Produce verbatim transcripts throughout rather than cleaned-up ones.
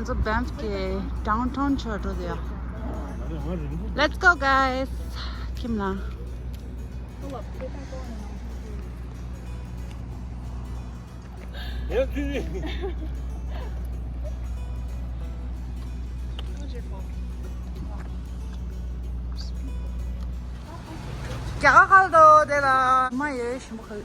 So Banff གི downtown ཆོས་འགྲོ་དེ་ཡ། Let's go, guys. ཁྱིམ་ལ། རྒྱ་གར་ཁ་ལ་འདུག་དེ་ལ་མ་ཡོད་ཞིམ་པོ་ཁ།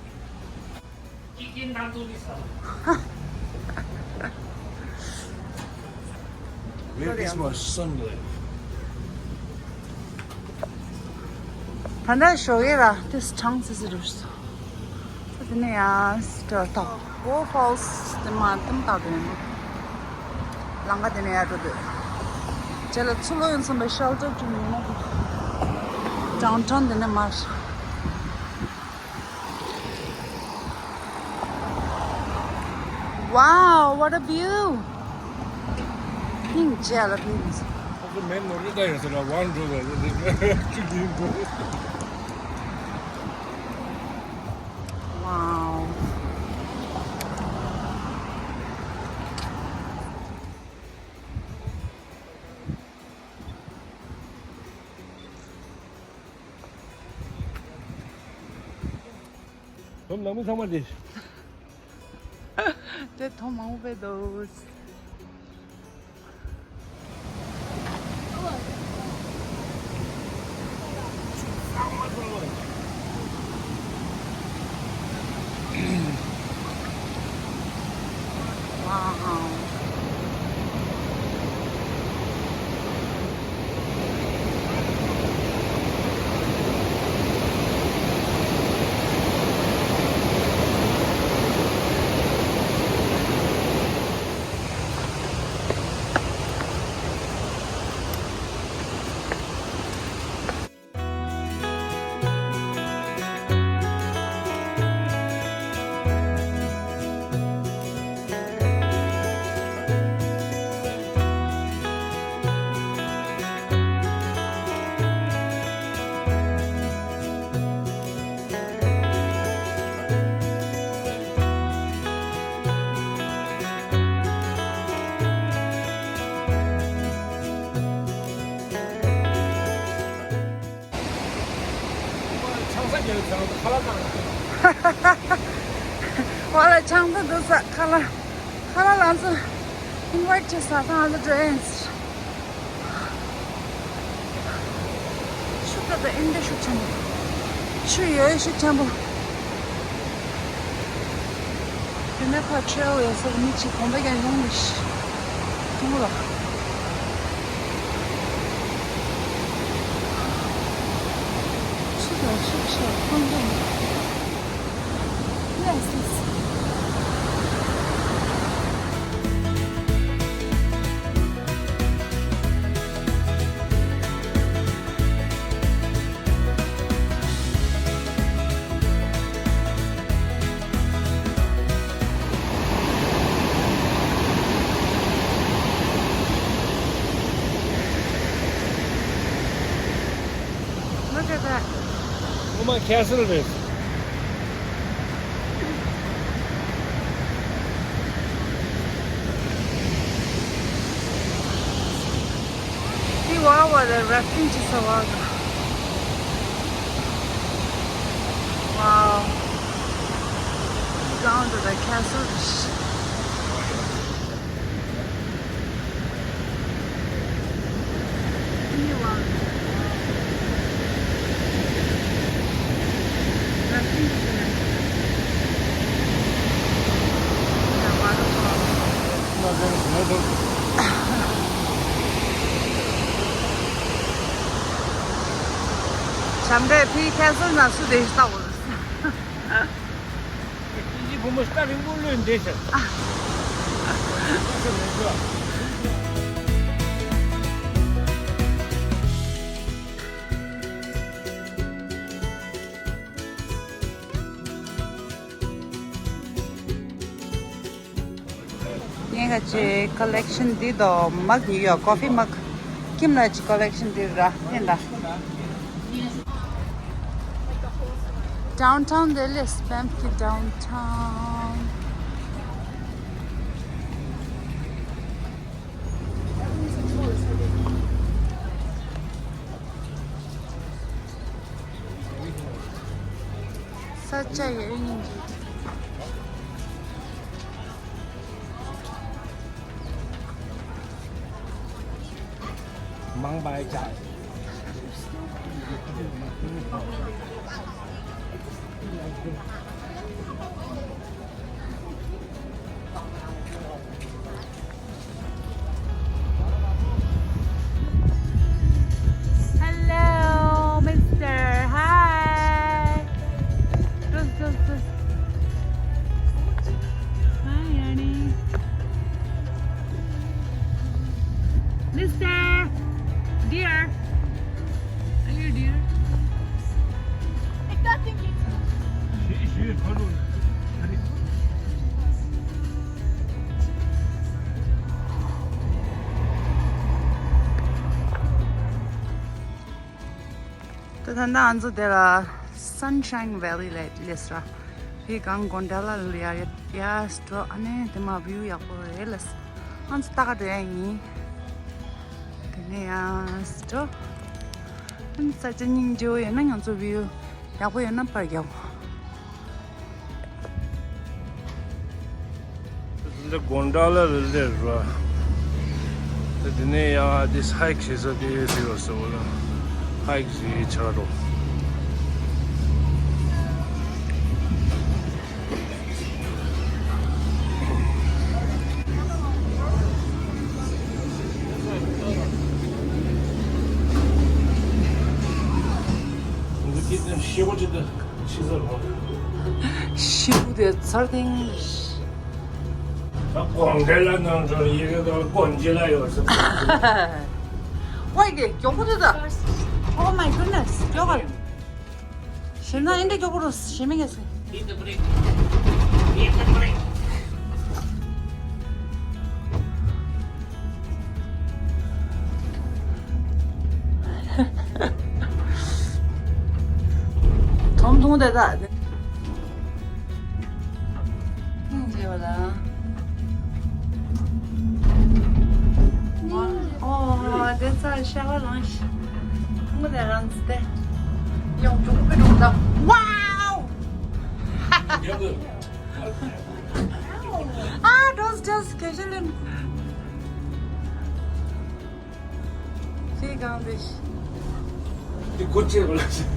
Where is my sunlight? ད་ལྟ་ཞོགས་ཀས་ར་དེ་གྲང་སི་སི་རུ་སོང་། དེ་ནས་ཡང་སི་ཊར་ཐོག Waterfalls དེ་མ་དེ་མ་ཐག་དེ་ཡིན་ནོ། ལམ་ཁ་དེ་ནས་ཡར་འགྲོ་དུས། རྗེས་ལ་ཚུར་ལོག་ཡོང་ཙམ་པའི་ཤེལ་ཊར་བྱུང་ཡོད་ན་དེ། downtown དེ་ནས་མར། Wow, what a view! Pink jelly beans. ཁོ་མེད་ནོར་ལི་ད་ཡོད་ཟེར་ལ་ཝང་འགྲོ་བ་ལ་ཅིག་ཡིན་འགྲོ། Wow. དོམ་ནང་མི་ཚང་མ་རེད། དེ་དོམ་མང་པོ་འདུག Wow. ཆང་ས་རྒྱབ་ཚང་ཁ་ལག་བཏང་། ཝ་ལ་ཆང་ས་འདུག་ས་ཁ་ལག་ཁ་ལག་ལང་ཚོ་invite བྱེད་ས་ཚང་ཨ་ལ་drinks། ཤུགས་ད་ད་ཨིན་ད་ཤུགས་ཆེན་པོ། ཆུ་ཡོད་ཤུགས་ཆེན་པོ། དེ་ནས་ཕར་trail ཡོད་ས་མི་གཅིག་གོམ་པ་རྒྱག་ཡོང་གི་ཤི། ཐུང་ལ། ཆུ་དང་ཤུགས་ཆེ་ཁོང་ཁྲོ། Yes, yes. Look at that. Oh my castle རེད། འདི་བ་བ་ལ་rafting བྱེད་ས་བ་དང་། Wow. Down to the castle. བྱམས་པས་ཕའི་castle ནང་སུ་བསྡད་ཤག་ལྟ་བུ། ཨིན་ཇིའི་བུ་མོ་སྐྲ་རིང་པོ་ལོས་འདེད་ཤག་ངས་ཁ་ཅིག་collection འདི་དང་mug ཉོས་ཡོད། coffee mug། ཁྱིམ་ལ་ཅིག་collection འདི་ར་ཕན་ད། Downtown Delhi, Banff གི downtown. ལྕགས་ཡོད་སྙིང་རྗེ། མང་པའི་ལྕགས། Hello, mister. Hi. Close, close, close. Hi, honey. Mister. Dear. Are you dear? Nothing. ད་ད་ལྟ་ང་ཚོ་དེ་ལ་Sunshine Valley ལ་སླེབས་ར། དེ་གང་གོན་ཌ་ལ་ལ་ཡ་ཡ་ཡ་སི་འགྲོ། ཨ་ནི་དེ་མ་བིའུ་ཡག་པོ་རེད་ལ། ང་ཚོ་ལྟ་ག་འགྲོ་ཡ་ཡིན། དེ་ནས་ཡ་སི་འགྲོ། ཨ་ནི་ས་ཆ་སྙིང་རྗེ་བོ་ཡོད་ན་ང་ཚོ་བིའུ་ཡག་པོ་ཡོད་ན་པར་རྒྱག་འདི་གོན་ཌ་ལ་ལ་སླེབས་ར། དེ་ནས་ཡང་དེ་ཧའིཀ་བྱེད་ས་དེ་ཕི་བ་སོ་ལ་ཧའིཀ་བྱེད་ཆ་རོ། འདི་སྐད་དེ་ཤེས་པོ་ཅིག་ཏུ། ཤི་ས་རུང་། ཤི་བོ་དེ་ཚར་ཐེངས། ད་གོང་འདྲེ་ལ་ནང་འགྲོ་ཡི་གེ་དང་གོན་ཇི་ལ་ཡོད་ས། ཝའི་གེ་མགྱོགས་པོ་དེ་ད། Oh my goodness. མགྱོགས་པ། ཞེ་ན་ཨིན་དྲ་མགྱོགས་པོ་རུ་ཞེ་མི་གེ་སི། Hit the brake. Hit the brake. ཐོང་ཐོང་དེ་ད། ཐོང་རྗེ་བ་ལ། ཨོ་དེ་ཚ་ཤ་བ་ལང་ཤི། ཐོང་དེ་རང་ཚི་དེ། ཡོང་ཅུང་པི་རུང་ད། Wow. Ah, those just casual and. ཁྱེད་གང་འདི། འདི་སྒོ་ཕྱེ་རོགས་ལ།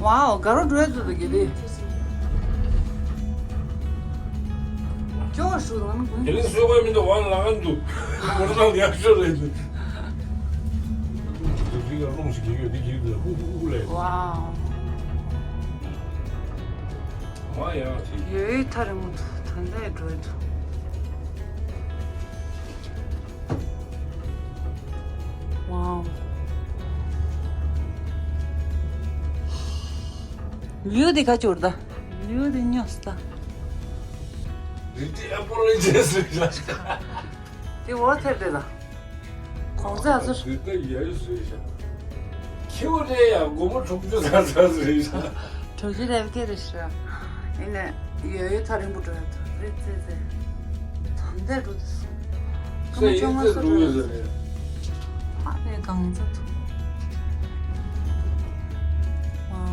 ཝའོ། དགའ་རོགས་འགྲོ་ཡ་ཚོ་དང་གི་རེད། ཁྱོད་ཧྲུ་དང་ནི་དེ་རིང་གསོད་དགོས་མི་འདུག་ཝང་ལ་ང་འདུག་ངོ་རང་ཡག་ཤོས་རེད་འདུག་རིག་རིག་ལ་རླུང་ཞིག་གི་ཡོད་འདི་གི་འདུག་ཧུ་ཧུ་ཧུ་ལས། ཝའོ། མ་ཡང་དེ། ཡོད་ཡོད་ཐག་རིང་མོ་འདུག་ད་ལྟ་ཡི་འགྲོ་ཡི་འདུག་ཝའོ། ལིའུ་དེ་ག་ཅོར་ད། ལིའུ་དེ་ཉོས་ད། རི་ཏི་ཨ་པོ་ལོ་ཇེ་སི་ལ། དེ་འོ་ཐེབས་དེ་ད། གོང་ཚད་ཚོ། དེ་ལྟ་ཡ་ཡོད་བཟོས་ཤག་ཁྱེའུ་རེ་ཡ་སྒོར་མོ་དྲུག་ཅུ་ཙམ་ཙམ་བཟོས་ཤག་དྲུག་ཅུ་རེ་བརྒྱད་རེ་ཤག་ཡིན་ནས་ཡོད་ཡོད་ཐག་རིང་པོ་འགྲོ་ཡ་ཐུག་རེད་ཙེ་ཙེ། དམ་བདེ་འགྲོ་དུས་སོང་། སྐར་མ་བཅོ་ལྔ་སོ་འགྲོ་ཡ་ཐུག་ཧ་ལས་གང་ཚ་ཐུག་ཨ།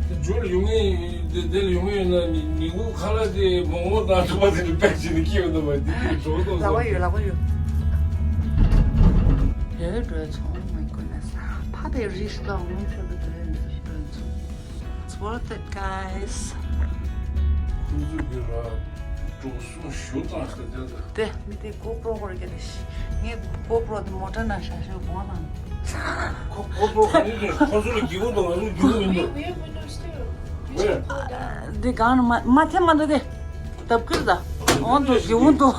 དེ་འཇུ་ལ་ཡོང་ངེས་དེ་དེ་ལ་ཡོང་ངེས་ཡོད་ན་ཉི་ཉི་གུ་ཁ་ལག་དེ་མོག་མོག་དང་ཐུག་པ་དེ་ལ་པད་ཅིག་ནི་སྐྱེས་ཡོད་ན་མ་དེ་དེ་གྲོགས་ཏོག་ལག་པ་ཡོད་ལག་པ་ཡོད། ཡོད་འགྲོ་ཚོང་མི་དགོས་ན་ས་ཕ་དེ་རིས་ལ་ངོམ་ཤོར་དུ་འགྲོ་ཡོད་འགྲོ་ཚོང་། It's worth it, guys. ཁོང་ཚོས་ཀྱི་ར་འགྲོ་སོང་ཞུ་དང་ཟེར་དེ་ལ། དེ་མི་དེ་གོ་པྲོ་གོར་གྱི་རེད། ངས་གོ་པྲོ་དེ་མོ་ཊ་ནང་བཞག་ཤོག་གོང་དང་། ཁོ་ཁོ་པྲོ་ག་ནས་ཁོ་ཚོ་ལ་སྒྱུ་གུ་དང་ང་ཚོ་སྒྱུ་གུ་མི་འདུག We have windows too. ཝེ། འདི་གང་ན་མ་མ་ཐེ་མ་འདུག་དེ། ལྡབ་ཀིར་ད། འོང་དུ་སྒྱུ་གུ་འདུག་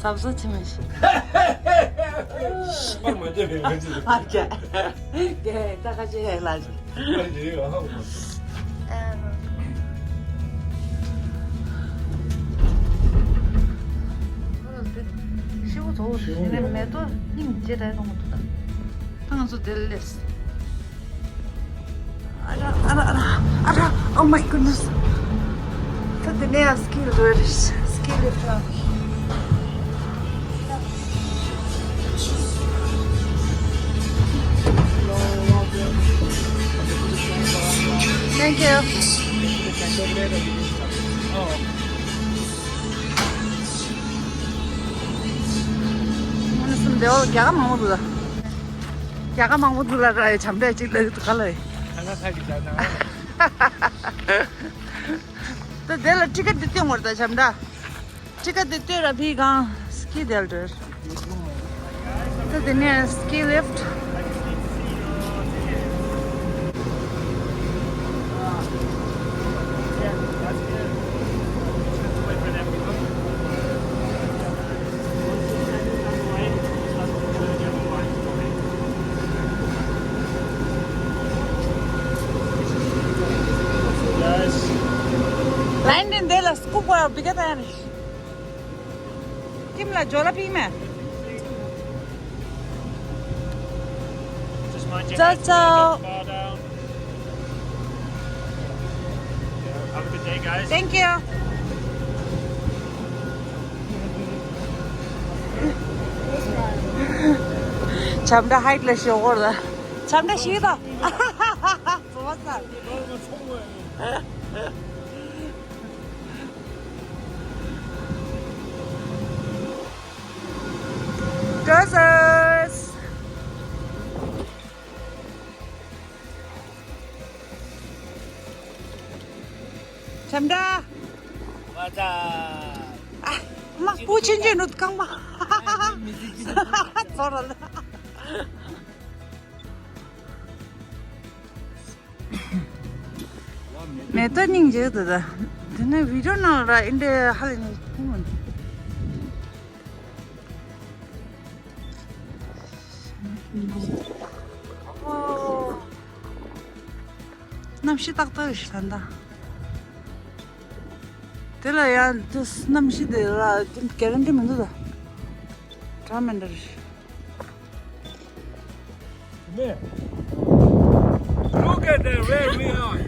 ཟབ་ཟོ་ཆི་མ་ཤི། ཤི་པར་མ་བརྒྱབ་པའི་ང་ཚོ། ཨ་ཀྱ། ཀྱ་ད་ཁ་ཆེ་ཡག་ལ། ཤེའུ་ཚོ་ནས་མེ་ཏོག་སྙིང་རྗེ་དྲག་གཏོང་གི་འདུག་ད་ང་ཚོ་དེར་སླེབས། ཨ་ར་ཨ་ར་ཨ་ར་ཨ་ར། Oh my goodness. ད་དེ་ནས་ཡང་ski lift རེད། Ski lift ལ། Thank you. ང་ཚོ་འདི་བ་རྒྱ་གར་མང་པོ་འདུག་ལ། རྒྱ་གར་མང་པོ་འདུག་ལ་ར་ཡ་བྱམས་བྲལ་གཅིག་ལ་ག་ལ་ཡ། ད་དེ་ལ་ཊི་ཀེ་ཊི་འདི་སྟོན་དགོས་རེད་ད་བྱམས་བྲལ། ཊི་ཀེ་ཊི་དེ་སྟོན་ར་ཕི་གང་སི་ཀི་དེ་ལ་འགྲོ། ད་དེ་ནས་ski lift. ལན་དེ་འདི་ལ་སྐུ་པར་བི་ག་ད་ཡ་ནི། ཁྱིམ་ལ་ཇོ་ལ་ཕིག་མེ། Just mind your head, ཅའོ་ཅའོ། Bow down. Have a good day, guys. Thank you. བྱམས་བྲལ་ཧའིཊ་ལ་ཞོག་གོ་ར། བྱམས་བྲལ་ཞིག་དང་། བཟོ་བ་ཚར། Trousers. བྱམས་བྲལ། What's up? ཨ། མ་སྤུ་ཆེན་ཆེན་ནོ་རྐང་པ། ཚོར་ར་ལ། མེ་ཏོག་སྙིང་རྗེ་འདུག་ད། དེ་ནས་བི་ཌིའོ་ནང་ལ་ཨིན་དྲ་ཧ་ལས་ནས་ཁུངས་མ་འདུག་ཨོ། གནམ་གཤིས་ཏག་ཏག་རེད་ཤག་ད་ལྟ། དེ་ལ་ཡང་དེ་གནམ་གཤིས་དེ་ལ་གེ་རན་ཊི་མི་འདུག་ད། གྲངས་མི་འདྲ་རེད། Man, look at that, where we are.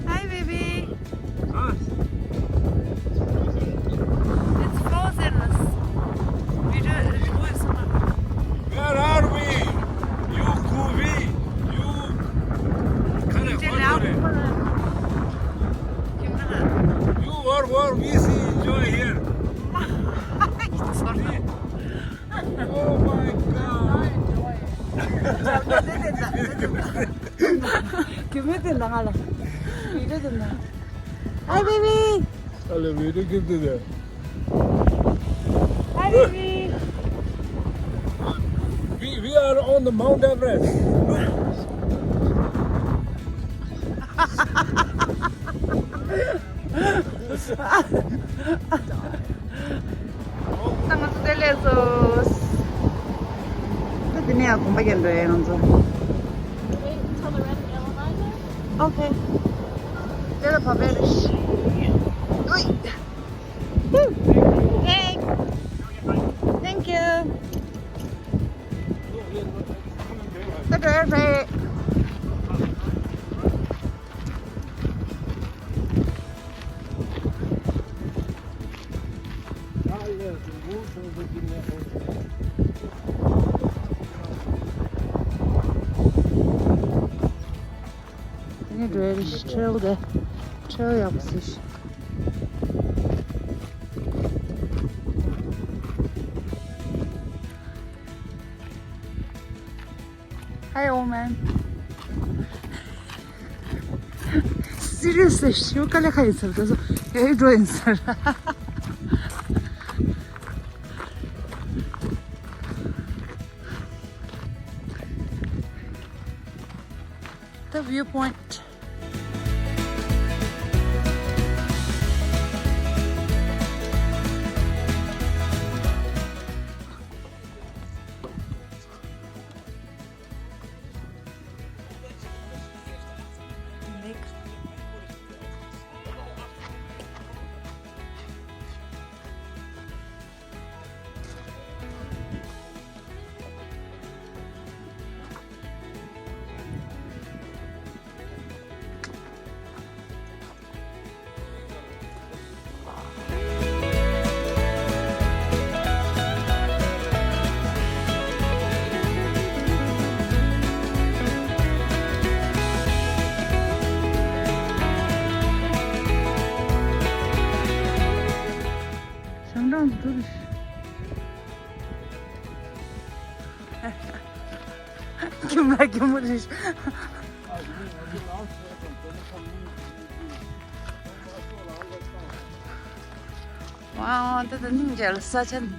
Hi, baby. Huh? It's frozen. We don't, it was Where are we? You Kuvi, you Kare, what are you? You are, where we see enjoy here. Oh my God. Give me the nala. Video the nala. Hi, baby. Hello, video give to them. Hi, baby. We, we are on the Mount Everest. ད་ང་ཚོ་དེ་ལས་སོ། ད་དེ་ནས་ཡང་གོམ་པ་རྒྱག་འགྲོ་ཡ་ང་ཚོ། Wait until the red and yellow lines are. Okay. དེ་ལ་བབས་པའི་རེད། ཨུའི། Hey. Thank you. ད་འགྲོ་ཡ་རེད། དེ་ནས་འགྲོ་ཡ་རེད། ཊེལ་དེ། ཊེལ་ཡག་པོ་ཞིག Hi, old man. Seriously, ཞེ་པོ་དཀའ་ལས་ཁག་ཡིན་ས་རེད། ད་སོ་ཡ་ཡི་འགྲོ་ཡིན་ས་རེད། The viewpoint. ཁྱིམ་ལ་ཁྱིམ་མོ་རེད། ཝའོ། ད་ད་སྙིང་རྗེ་ལ་ས་ཆ་འདི།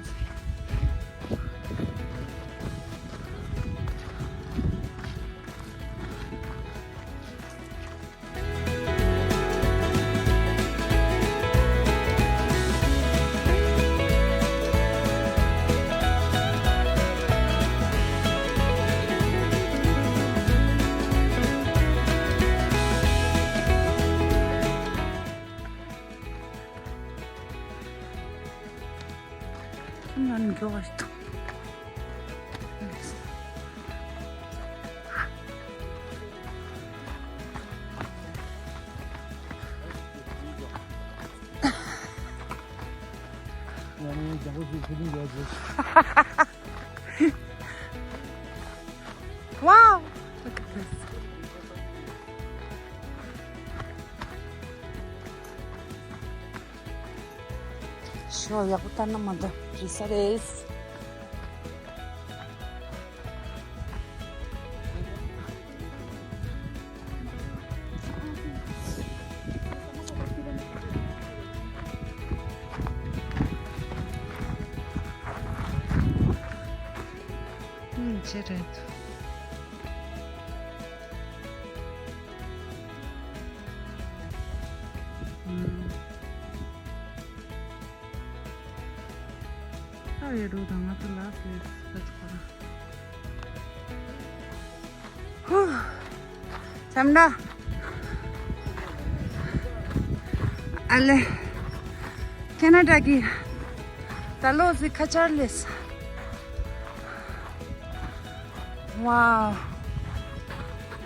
ཁྱིམ་ནང་མགྱོགས་པ་ཞིག་འདུག Wow! Look at this. ཤོ་ཡག་པོ་ལྟ་ན་མ་འདྲ་རེད་ས་རེད། ཨུམ། ཅི་རེད། ཨུམ། ཨ་ཡེ་རུ་དང་ང་ཚོ་ལ་སི་ལེ་སི་ཁ་ཚོ་ཁོ་རང་། ཧུ། ཆམ་ན། ཨ་ལེ། ཁེ་ན་ཌ་གི་ད་ལོ་སི་ཁ་ཆར་ལེས། Wow.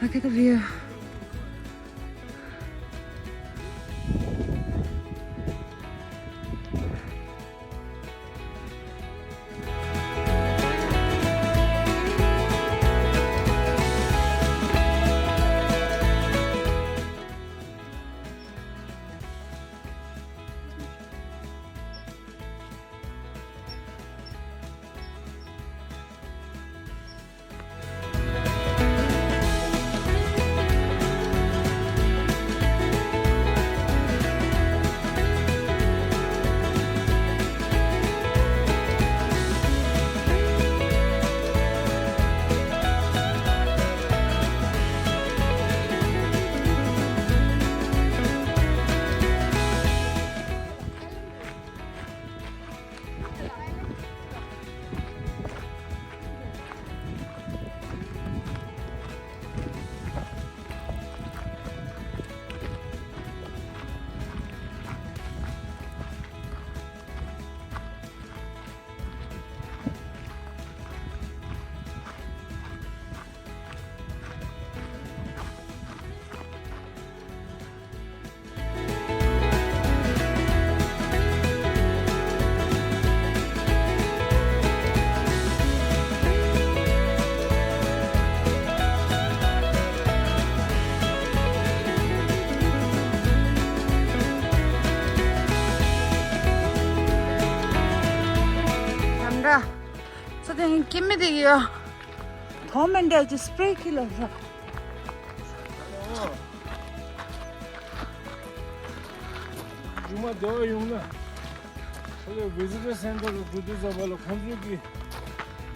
Look at the view. ཁྱམས་ར། ས་དེ་སྐྱེ་མེད་དེ་ཡོད། དོ་མེན་འདྲ་ཅིག་སི་པེ་རེ་ཁྱེར་ལ་ས། རྗེས་མ་སྡེ་བ་ཡོང་ན། ཁོ་ཚོའི་བི་ཟི་ཊར་སེན་ཊར་ལ་འགྲོ་དུས་ཙམ་པ་ལ་ཁོང་ཚོས་ཀྱི་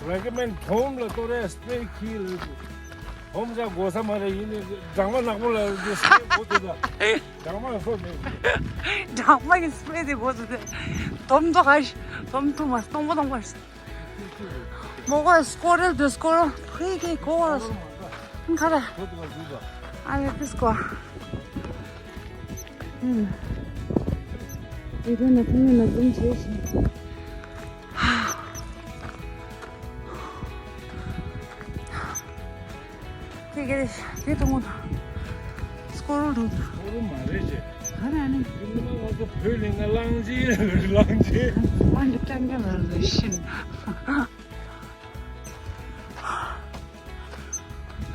རེ་ཀོ་མེན་ཌི་དོམ་ལ་གཏོར་ཡ་སི་པེ་རེ་ཁྱེར་ལ་འདུག་དོམ་ཅག་དགོས་ས་མ་རེད། ཡིན་ནའི་སྦྲང་མ་ནག་པོ་ལ་འདི་སི་པེ་རེ་དགོས་འདུག་ད། སྦྲང་མ་སོ་མེད། སྦྲང་མ་གི་སི་པེ་རེ་དེ་དགོས་འདུག་ད། དོམ་ཐོག་ཧ་ཤི། དོམ་ཐོག་མ་སྟོང་པ་སྟོང་པ་ཤི། མོ་གོ་སི་ཀོ་རལ་དུ་སི་ཀོ་རལ་ཕུའི་གེ་ཀོ་རལ། ཁ་ར། ཨ་ལེ་ཏིས་ཀོ། ཨུམ། བི་ཌི་ཡོ་ནང་ཐུག་ནས་ན་ཟུམ་བྱས་ཤིང་། ཁྱེད་ཀྱིས་དེ་མཐོང་གོ། སྐོར་རུ་འགྲོ་འདུག་སྐོར་རུ་མ་རེད་ཅེ། ག་རེ་ཨ་ནི། ཡིན་ན་ང་ཚོ་བོད་ལས་ན་གླང་ཆེན་རེད། གླང་ཆེན། ཨ་འདི་ཀྲང་ཀྲང་རེད་ཤིན།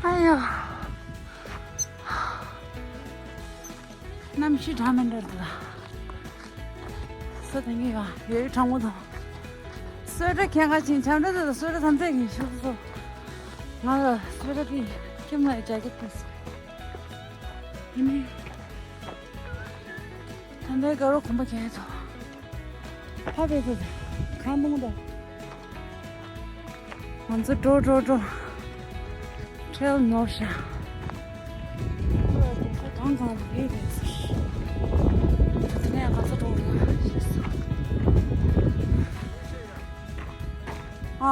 ཨ་ཡ། གནམ་གཤིས་འདྲ་མི་འདྲ་འདུག་ས་དེ་ངས་ཡ་ཡོད་གྲང་མོ་དང་། སོས་ཀ་ཁྱེད་ཀ་ཅིན་ཆམ་འདྲ་དེ་དང་སོས་ཀ་ཐམས་ཅད་ཀྱི་ཤུགས་སོ། ང་ལ་སི་ཝེ་ཊར་དེ་ཁྱིམ་ལ་ཇེ་ཀེཊ་དེ་ཡིན་ནི། ད་ལྟའི་དགའ་རོགས་གོམ་པ་རྒྱག་ཡ་ཚོ། ཕ་བས་ཚོ་གང་མཐོང་ད། ང་ཚོ་འགྲོ་འགྲོ་འགྲོ། ཁྲེལ་ནོར་ཤག་གང་གང་ལ་ཡོད་རེད་ཟེར། དེ་ནས་ག་ས་འགྲོ་རེད་ཤེས་སོང་། ཨ།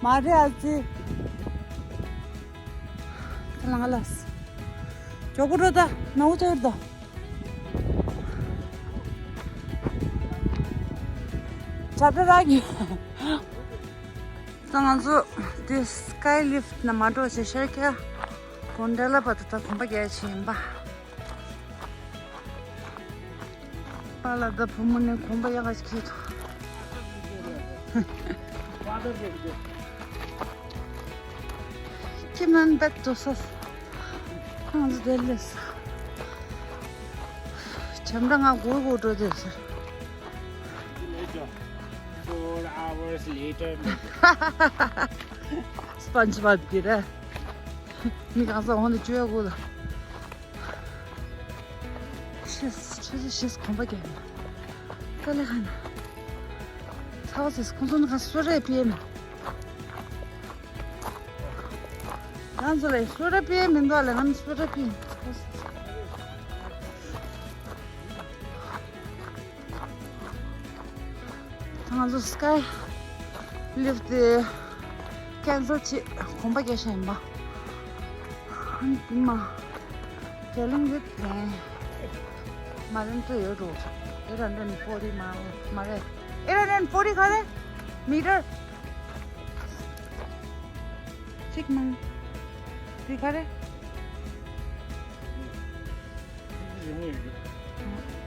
མ་རེད་ཨ་ཙི། ཁ་ལང་ལ། མགྱོགས་པོ་འགྲོ་ད། ནག་པོ་ཆགས་ད། ཇ་པྲ་རག་གི། ད་ང་ཚོ་འདི་སི་ཀའི་ལིཕ་ཊི་ནང་མ་འགྲོ་ཞེས་ཤར་ཁ་གོན་ཌ་ལ་བར་དུ་ད་གོམ་པ་རྒྱག་ཆེད་ཡིན་པ། པཱ་ལགས་དང་བུ་མོ་ནས་གོམ་པ་ཡག་ག་ཞིག་ཁྱེར་ཐུབ། ཁྱིམ་ནང་བེད་འགྲོ་ས། ཁང་ཚོ་དེ་ལས་ས། བྱམས་པ་ང་སྒུག་སྒུག་འགྲོ་དེ་ཟེར། Four hours later. སྤོན་ཇི་བོབ་གི་རེད། མི་གང་ས་འོང་དེ་བཅོས་དགོས་ལ། ཤེས་ཆུ་ཆུ་ཤེས་གོམ་པ་རྒྱག་ཡིན། ཀ་ལེ་ཁ་ན། ཚ་བ་ཟེར་ཁོང་ཚོ་ནི་ཁ་སོ་རེ་པི་ཨེམ། ང་ཚོ་ལ་སོ་རེ་པི་ཨེམ་མི་འདུག་ལ་ང་ནི་སོ་རེ་པི་ཨེམ། ང་ཚོ་སི་ཀའི་ལིཕ་ཊི་དེ་ཁེན་སལ་བྱེད་གོམ་པ་རྒྱག་བཞིན་ཡིན་པ། ཨ་ནི་དེ་མ་རྒྱ་གླིང་རེད་དེ། མ་ལན་ཏོ་ཡོད་འགྲོ། eight hundred forty mile མ་རེད། eight hundred forty ག་རེ་མི་ཊར། གཅིག་མང་། དེ་ག་རེ།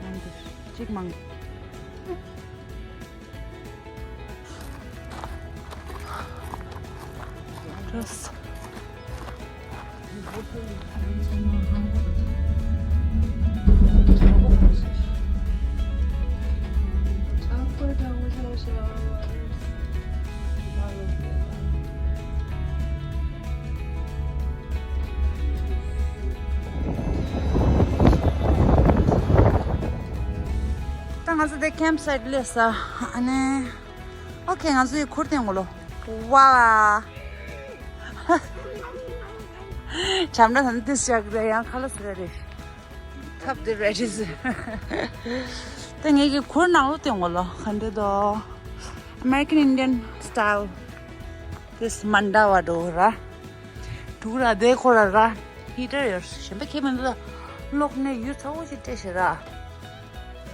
ཨ་འདི་གཅིག་མང་། ད་ང་ཚོ་དེ་ཁེམ་སའིཊ་སླེབས་ས། ཨ་ནི། ཨོ་ཁེ། ང་ཚོ་ཡི་ཁུར་སྟེང་ངོ་ལོ། ཝ། བྱམས་སྒྲ་དང་ཏིས་ཞག་རེ་ཡང་ཁ་ལ་སི་ར་རེ། ཐབ་དེ་རེ་རེ་ཟེར། དེ་ངེད་ཀྱི་ཁུར་ནང་ལོ་སྟེང་ངོ་ལོ་ག་འདྲ་དོ། American Indian style this མན་ཌ་བ་འགྲོ་ར། དུག་ར་དེ་ཁོ་ར་ར། ཧི་ཊར་ཡོད་གཞན་པ་ཁྱེད་མི་འདུག་གློག་ནས་ཡུ་ཚ་བོ་ཞིག་སྤྲད་ཤེ་ར།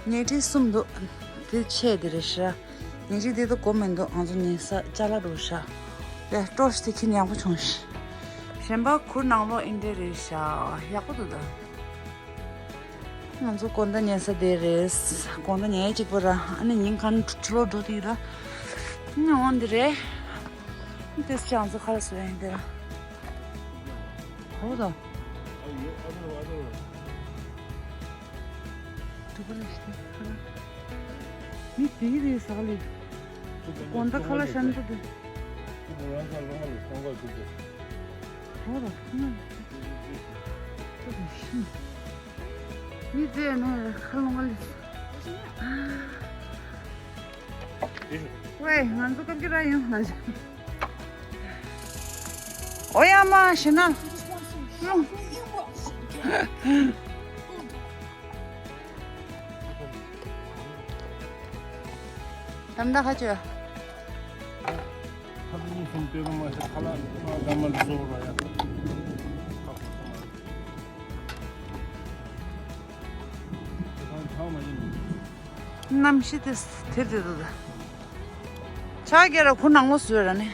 ཉལ་ཁྲི་གསུམ་འདུག་དེ་ཆེ་དེ་རེད་ཤག་ཉལ་ཁྲི་དེ་ད་གོ་མི་འདུག་ང་ཚོ་ཉལ་ས་ཅ་ལག་འགྲོ་ཤག་ཡ་ཊོར་ཆི་དེ་ཁྱེད་ཡག་པོ་བྱུང་ཤག་གཞན་པ་ཁུར་ནང་ལོགས་ཨིན་འདྲ་རེད་ཤག་ཡག་པོ་འདུག་ད། ང་ཚོ་དགོང་དག་ཉལ་ས་དེ་རེད། དགོང་དག་ཉལ་གཅིག་པོ་ར་ཨ་ནི་ཉིན་གང་ཕྱི་ལོགས་འགྲོ་དུས་ར། ཨ་ནི་འོང་འདི་རེད། དེ་ཅང་ཚོ་ཁ་ལ་སོ་ཡིན་དེ་ར། ཧོ་ད། དུ་བ་ལ་ཤི་ཁ་ལ། མི་དེ་རེད་ས་ལེ། དགོང་དག་ཁ་ལ་ཤན་ཚོ་དེ། ཧོ་ད། ཧོ་ད་ཤི། མི་དེ་ནས་ཁ་ལོང་ལེ། ཝེ། ང་ཚོ་སྐབས་ཀྱི་ར་ཡོང་ལ། ཨོ་ཡ་མ་ཤི་ན། ད་ལྟ་ཁ་ཆོས། ཁ་ལ་གཉིས་གསུམ་སྟོན་གི་མ་ཤེས་ཁ་ལ་ང་ག་མ་བཟོ་ར་ཡ། གནམ་གཤིས་དེ་དེར་དེ་དུ་ད། ཆ་རྒྱ་ར་ཁུ་ནང་ལོ་བཟོས་ར་ནི།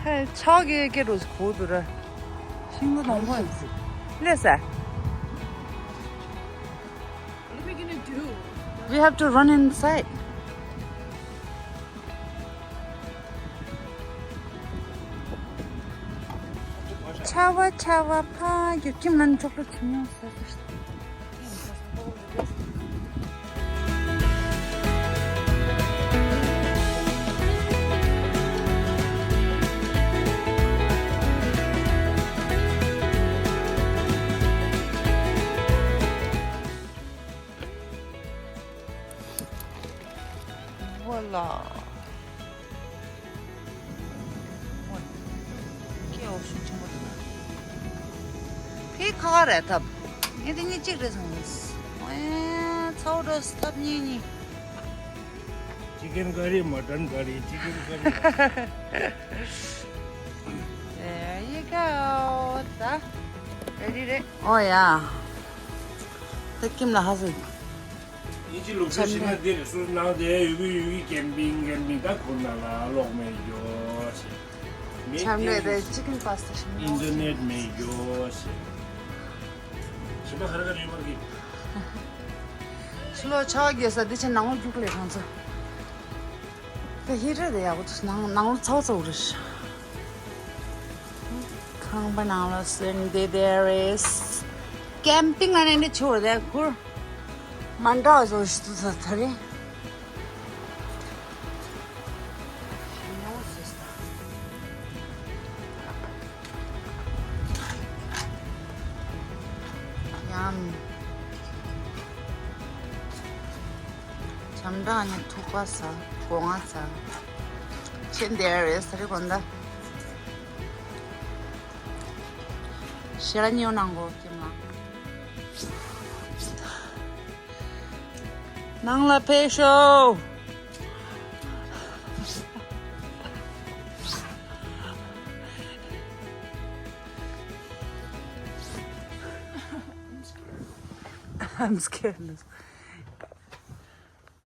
ཧེ། ཆག་གེ་གེ་རུ་གོ་དུ་ར། ཤིང་ལོ་དང་པོ་ལས་ས། What are we gonna do? We have to run inside. ཆར་པ་ཆར་པ་ཕ་གི་ཁྱིམ་ནང་ཅོག་ལ་ཚིམ་ཡོང་ཟེར། Voilà. ཀེ་འོ་ཤུགས་ཆེན་པོ་འདུག་ཕའི་ཁ་ཁ་རེད་ཐབ། ངས་དེ་གཉིས་གཅིག་རེད་བསམ་གྱི། ཨེ་ཚ་བོ་འགྲོ་སི་ཐབ་གཉིས་གཉིས། Chicken curry, mutton curry, chicken curry. There you go. ད་རེ་རེ་རེ། ཨོ་ཡ། ད་ཁྱིམ་ལ་ཧ་སོ། ཡིན་གཅིག་ལུགས་སྲོལ་ཞིག་ན་འདིར་སུ་ནང་དེ་ཡུ་གུ་ཡུ་གུ་ཀེམ་པིང་ཀེམ་པིང་ད་ཁོ་ན་ལ་ལོག་མེད་ཡོ་ཞེས། མེད་ཆམ་རེད་དེ་ཀེམ་ཅི་ཀིན་པ་སྟ་ཞིག་ཨིན་ཊར་ནེཊ་མེད་ཡོ་ཞེས། ཞིམ་པ་ཧར་ག་རེ་མར་གི། ཕྱི་ལོགས་ཆ་བ་རྒྱས་ས་འདི་ཆེ་ནང་ལོགས་རྒྱུག་ལས་གང་ཚོད། ད་ཧི་ཊར་དེ་ཡག་པོ་འདུག་ནང་ནང་ལོགས་ཚ་བ་ཚ་བོ་རེད། ཁང་པ་ནང་ལ་སོན་དེ་དེ་རེད། ཀེམ་པིང་ཨ་ནེ་འདི་ཆུ་བར་དེ་ཁུར། མ་འདྲ་བ་བཟོ་ཞིག་ཏུ་ཚ་ཚ་རེད། ཡང་། བྱམས་སྒྲ་ནི་ཐུག་པ་ཟ། སྒོ་ང་ཟ། ཆེན་དེ་རེད་ཟ་རེད་གོ་ད། ཞེ་ལ་ཉེའུ་ནང་གོ་ཀྱེ་མ། ནང་ལ་ཕེབས་ཤོག I'm scared.